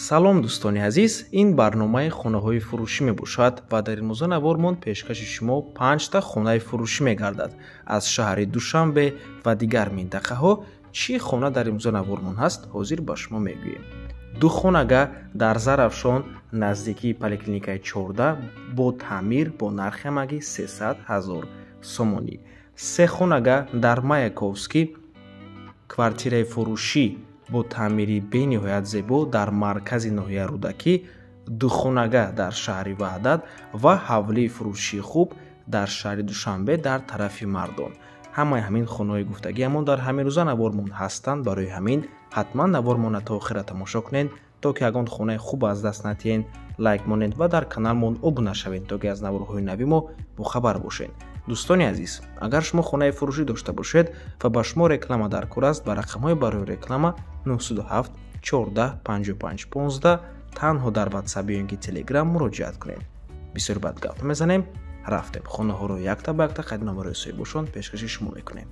Салом, дӯстони азиз, ин барномаи хонаҳои фурӯшӣ мебошад ва дар имрӯза навормон пешкаши шумо панҷта хонаи фурӯшӣ мегардад аз шаҳри Душанбе ва дигар минтақаҳо. Чӣ хона дар имрӯза навормон ҳаст, ҳозир ба шумо мегӯем. Ду хонага дар Зарафшон, наздикии поликлиникаи 14, бо таъмир, бо нархи ҳамагӣ 300 ҳазор сомонӣ. Се хонага дар Маяковский, квартираи фурӯшӣ бо таъмири бениҳоят зебо дар маркази ноҳияи Рӯдакӣ, ду хонага дар шаҳри Ваҳдат ва ҳавлии фурӯшии хуб дар шаҳри Душанбе дар тарафи Мардон. Ҳамаи ҳамин хонаҳои гуфтагиамон дар ҳамин рӯза навормон ҳастанд. Барои ҳамин ҳатман навормонро то охира тамошо кунед, то ки ягон хонаи хуб аз даст натиҳед. Лайк монед ва дар каналмон обуна шавед, то ки аз наворҳои нави мо бохабар бошед. Дӯстони азиз, агар шумо хонаи фурӯшӣ дошта бошед ва ба шумо реклама дар кор аст, ба рақамҳои барои реклама 907 14 55 15 танҳо дар WhatsApp ё ин ки Telegram муроҷиат кунед. Бисёр бад гап мезанем, рафтем хонаҳоро якта ба якта қайд номарои соҳибошон пешкаши шумо мекунем.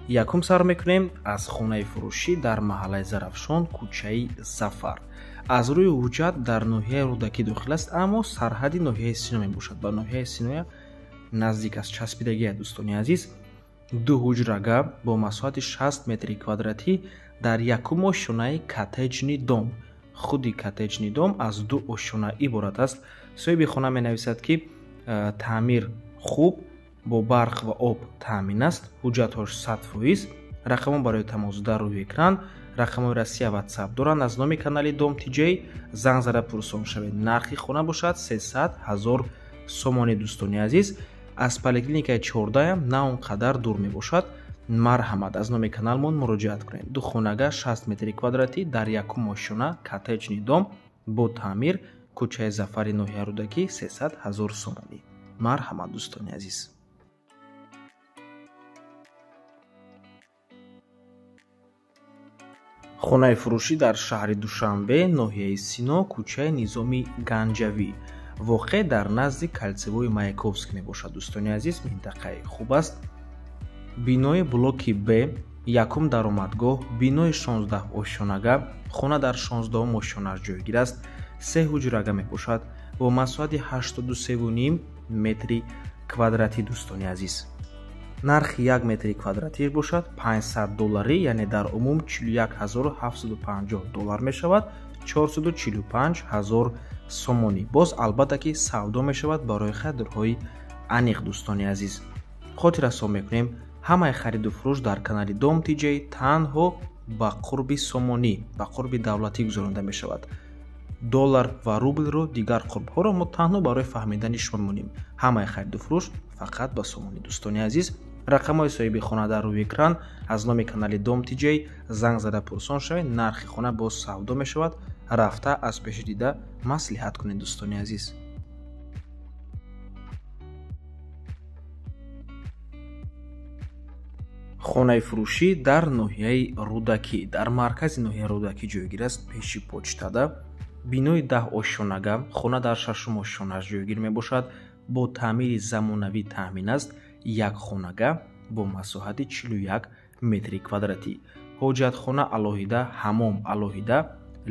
Якум сар мекунем аз хонаи фурӯшӣ дар маҳаллаи Зарафшон, кӯчаи Зафар. Аз рӯи ҳуҷҷат дар ноҳияи Рӯдакӣ дохил аст, аммо сарҳади ноҳияи Сино мебошад. Ба ноҳияи Синоя наздик аст, часпидагия, дӯстони азиз. Ду ҳуҷрага бо масоҳати 60 метри квадратӣ дар якум ошёнаи коттеҷни дом. Худи коттеҷни дом аз ду ошёна иборат аст. Соҳиби хона менависад, ки таъмир хуб, бо барқ ва об таъмин аст, ҳуҷҷатҳош 100%. Рақамҳо барои тамос дар рӯи экран, рақамҳои Россия WhatsApp доранд. Аз номи канали Дом ТЖ занг зада пурсон шавед. Нархи хона бошад 300 ҳазор сомонӣ, дӯстони азиз. Аз поликлиникаи 14 на он қадар дур мебошад. Марҳамат, аз номи каналмон муроҷиат кунед. Ду хонага 60 метри квадратӣ дар якум ошёна, коттеҷни дом бо таъмир, кӯчаи Зафари ноҳияи Рӯдакӣ, 300 ҳазор сомонӣ. Марҳамат, дӯстони азиз. Хонаи фурӯшӣ дар шаҳри Душанбе, ноҳияи Сино, кӯчаи Низоми Ганҷавӣ, воқеъ дар назди кольцевои Маяковский мебошад. Дӯстони азиз, минтақаи хуб аст. Бинои блоки Б, якум даромадгоҳ, бинои 16 ошёнага, хона дар 16 ошёнаш ҷойгир аст. Се ҳуҷрага мебошад бо масоҳати 83,5 метри квадратӣ, дӯстони азиз. Нархи 1 метри квадратӣ бошад 500 долларӣ, яъне дар умум 41 750 доллар мешавад, 445 ҳазор сомонӣ. Боз албатта ки савдо мешавад барои харидорҳои аниқ, дӯстони азиз. Хотиррасон мекунем, ҳамаи хариду фурӯш дар канали Дом ТЖ танҳо ба қурби сомонӣ, ба қурби давлатӣ гузаронда мешавад. Доллар ва рублро, дигар қурбҳоро мо танҳо барои фаҳмидани шумо мемонем. Ҳамаи хариду фурӯш фақат ба сомонӣ, дӯстони азиз. Рақамҳои соҳиби хона дар рӯи экран. Аз номи канали Дом ТЖ занг зада пурсон шавед. Нархи хона боз савдо мешавад, рафта аз пеши дида маслиҳат кунед, дӯстони азиз. Хонаи фурӯшӣ дар ноҳияи Рӯдакӣ, дар маркази ноҳияи Рӯдакӣ ҷойгир аст, пеши почтада, бинои 10 ошёнага, хона дар шашум ошёнаш ҷойгир мебошад, бо таъмири замонавӣ таъмин аст. Як хонага бо масоҳати 41 метри квадратӣ, ҳоҷатхона алоҳида, ҳамом алоҳида,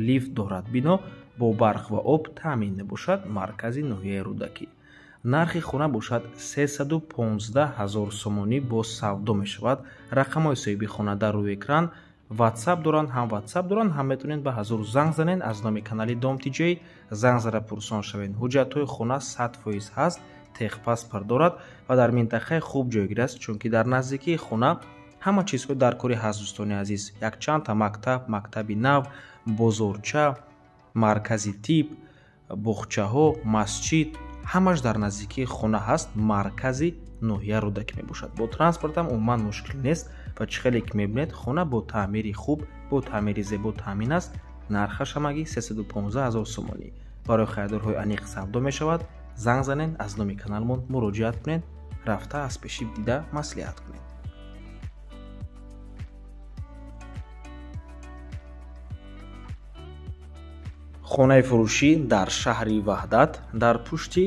лифт дорад бино, бо барқ ва об таъмин мебошад. Маркази ноҳияи Рӯдакӣ. Нархи хона бошад 315 ҳазор сомонӣ, боз савдо мешавад. Рақамҳои соҳиби хона дар рӯи экран. WhatsApp доранд, ҳам WhatsApp доранд, ҳам метавонед ба ҳазур занг занед. Аз номи канали Дом ТЖ занг зада пурсон шавед. Ҳуҷҷатҳои хона 100% ҳаст, техпаспорт дорад ва дар минтақаи хуб ҷойгир аст, чунки дар наздикии хона ҳама чизҳои даркорӣ ҳаст, дӯстони азиз. Якчандта мактаб, мактаби нав, бозорча, маркази тиб, боғчаҳо, масҷид, ҳамаш дар наздикии хона ҳаст. Маркази ноҳия Рӯдакӣ мебошад. Бо транспортам умуман мушкил нест ва чӣ хеле ки мебинед, хона бо таъмири хуб, бо таъмири зебо таъмин аст. Нархаш ҳамагӣ 315 ҳазор сомонӣ. Барои харидорҳои аниқ савдо мешавад. Занг занед, аз номи каналмон муроҷиат кунед, рафта аз пеши дида маслиҳат кунед. Хонаи фурӯшӣ дар шаҳри Ваҳдат, дар пушти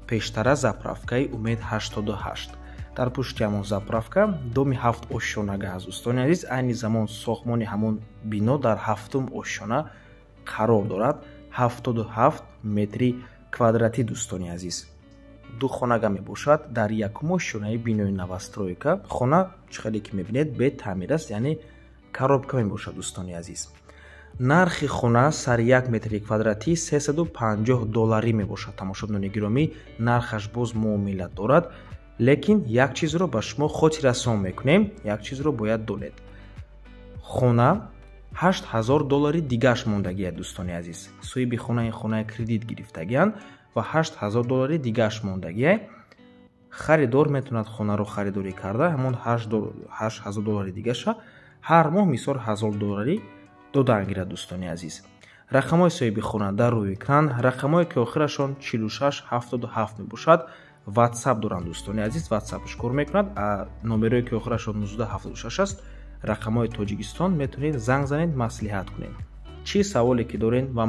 пештара заправкаи Умед 88. Дар пушти ҳамон заправка доми 7 ошёнага аст дӯстони азиз. Айни замон сохтмони ҳамон бино дар 7-ум ошёна қарор дорад, 77 метри квадратӣ дӯстони азиз. Ду хонага мебошад дар якум ошёнаи бинои новостройка. Хона чӣ хеле ки мебинед бетаъмир аст, яъне коробка мебошад дӯстони азиз. Нархи хона сари 1 метри квадратӣ 350 долларӣ мебошад. Тамошобинони гиромӣ, нархаш боз муомила дорад, лекин як чизро ба шумо хотиррасон мекунем, як чизро бояд донед. Хона 8000 доллари дигаш мондагиад дӯстони азиз. Соҳиби хона ин хонаи кредит гирифтагианд ва 8000 доллари дигаш мондагиай. Харидор метавонад хонаро харидорӣ карда ҳамон 8000 доллари дигаша ҳар моҳ мисол 1000 долларӣ додан гирад дӯстони азиз. Рақамҳои соҳиби хона дар рӯи экран, рақамҳое ки охирашон 46 77 мебошад, WhatsApp доранд дӯстони азиз, WhatsApp-ш кор мекунад. Номерое ки охирашон 19 76 аст, рақамҳои Тоҷикистон, метавонед занг занед, маслиҳат кунед. Чӣ саволе ки доред ва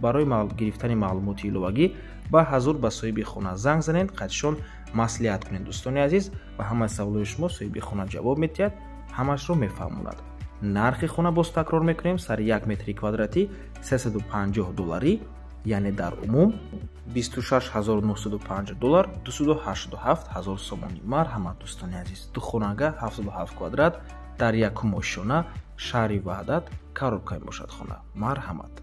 барои гирифтани маълумоти иловагӣ ба ҳазур ба соҳиби хона занг занед, қатишон маслиҳат кунед дӯстони азиз. Ба ҳамаи саволҳои шумо соҳиби хона ҷавоб медиҳад, ҳамашро мефаҳмонад. Нархи хона боз такрор мекунем, сари 1 метри квадратӣ 350 долларӣ, яъне дар умум 26950 доллар, 287 ҳазор сомонӣ. Марҳамат дӯстони азиз, ду хонага 77 квадрат дар якум ошёна, шаҳри Ваҳдат, коробка мебошад хона. Марҳамат.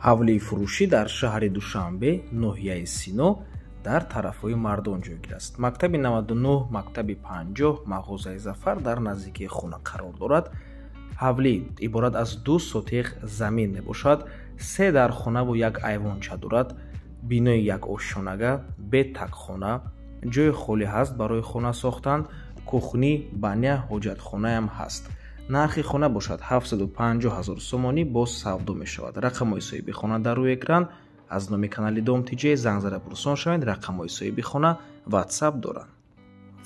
Ҳавлии фурӯшӣ дар шаҳри Душанбе, ноҳияи Сино, дар тарафҳои Мардон ҷойгир аст. Мактаби 99, мактаби 50, мағозаи Зафар дар наздикии хона қарор дорад. Ҳавлӣ иборат аз 2 сотиқ замин мебошад, 3 дархонаву як айвонча дорад, бинои як ошёнага, бе тагхона, ҷои холӣ ҳаст барои хона сохтан, кухнӣ, баня, ҳоҷатхонаям ҳаст. Нархи хона бошад 750 ҳазор сомонӣ, боз савдо мешавад. Рақамҳои соҳиби хона дар рӯи экран. Аз номи канали Дом ТЖ занг зада пурсон шавед, рақамҳои соҳиби хона WhatsApp доранд.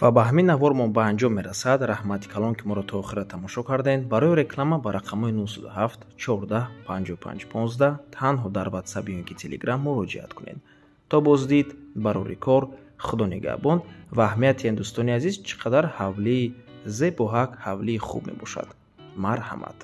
Ва ба ҳамин навор мо ба анҷом мерасад. Раҳмати калон ки моро то охира тамошо кардед. Барои реклама ба рақамҳои 907 14 55 15 танҳо дар WhatsApp ё ки Telegram муроҷиат кунед. То боздид, барори кор, Худо нигаҳбон. Ва аҳамияти ин дӯстони азиз, чӣ қадар ҳавлии зебоҳак, ҳавлии хуб мебошад. Марҳамат.